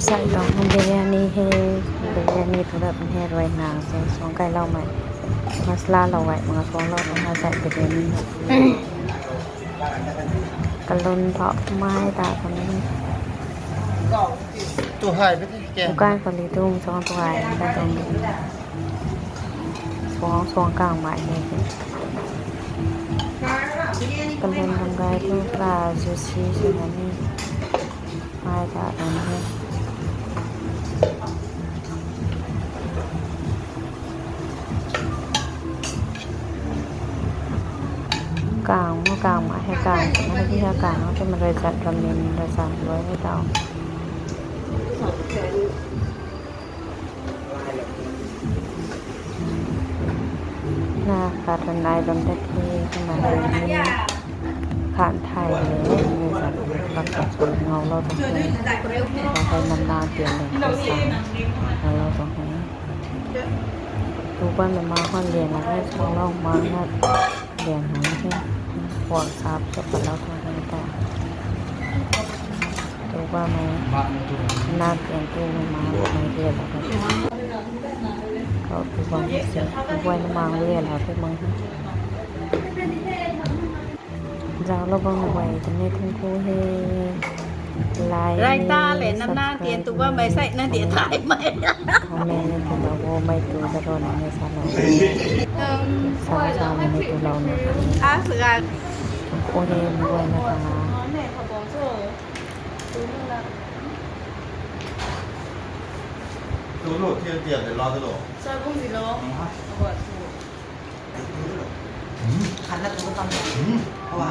ໃສ່ດອກ ເບຍານີເຮ ເບຍານີ ທຸລະເຮ ລວຍນາງ ສອງ ສອງໄກ່ເຫຼົ້າໃໝ່ ມາສລາເຫຼົ້າໄວ້ ມາສອງເຫຼົ້າ ມາໃສ່ເບຍານີ ກະລົນເພາະໄມ້ຕາຄົນນີ້ ໂຕຫາຍໄປແທ້ແກ ການເກົາຫຼີຕຸງ ສອງໂຕຫາຍໄປຕົງ ສອງ ສອງກາງໝາຍເນ ກະເລັນທຳລາຍທຸກລາ ຊູຊີ ຊູນາມິ ໄມ້ຕາດຳເນ ກາງ ໝໍກາງມາໃຫ້ກາງ ມາໃຫ້ທີ່ໃຫ້ກາງ ເອົາແຕ່ມັນໄດ້ຈັດລະເມັນ ໄດ້ສາມຮ້ອຍໃຫ້ເຈົ້າ. ນາຄາທະນາຍດົນຕະເທ ມາໃນນີ້ ຜ່ານໄທເລີຍ ມີສັດປັກກັບຊົນເງົາເລົ່າຕົງເທິງ ວ່າໃຫ້ນຳນາງປ່ຽນແຫຼງກະສັງ ເງົາເລົ່າຕົງເທິງ ທຸກວັນມາຮອດລຽນລະໃຫ້ຊ່ອງລອງມາຮອດ ແດງຫຍັງເດ້ ພວກສາບເຈົ້າກໍເລົ່າທາງໃຫ້ຕາ ໂຕວ່າມາ ນາກແກງຕູ້ມາ ມາເຮັດແລ້ວກໍ ເຂົາຄືວ່າເສຍ ຄືວ່າມາເວລາໄປເບິ່ງ ເຈົ້າລະເບິ່ງໄວ ຈະມີທັງຜູ້ເຮັດ ລາຍ ລາຍຕາແຫຼະ ນຳນາງຕຽນຕຸວ່າໄມໃສ່ນາງຕຽນຖ່າຍໄມ ພໍ່ແມ່ໃນຕົວລາວ ໂອ້ ໄມຕູຕະຫຼອດໃນສາລາ ສາລາໃນຕົວລາວນະ ອາ ສະການ ໂອເຄ ບໍ່ໄຫວນະຄະ ແມ່ຂະບອງໂຊ ຕູເມືອງລາວ ໂຕໂລດ ເທຍຕຽນ ເລາະໂຕໂລດ ຊອຍບຸ້ງຊິໂລ ອືມ ຄັນລະໂຕຕຳ ອືມ ເພາະວ່າ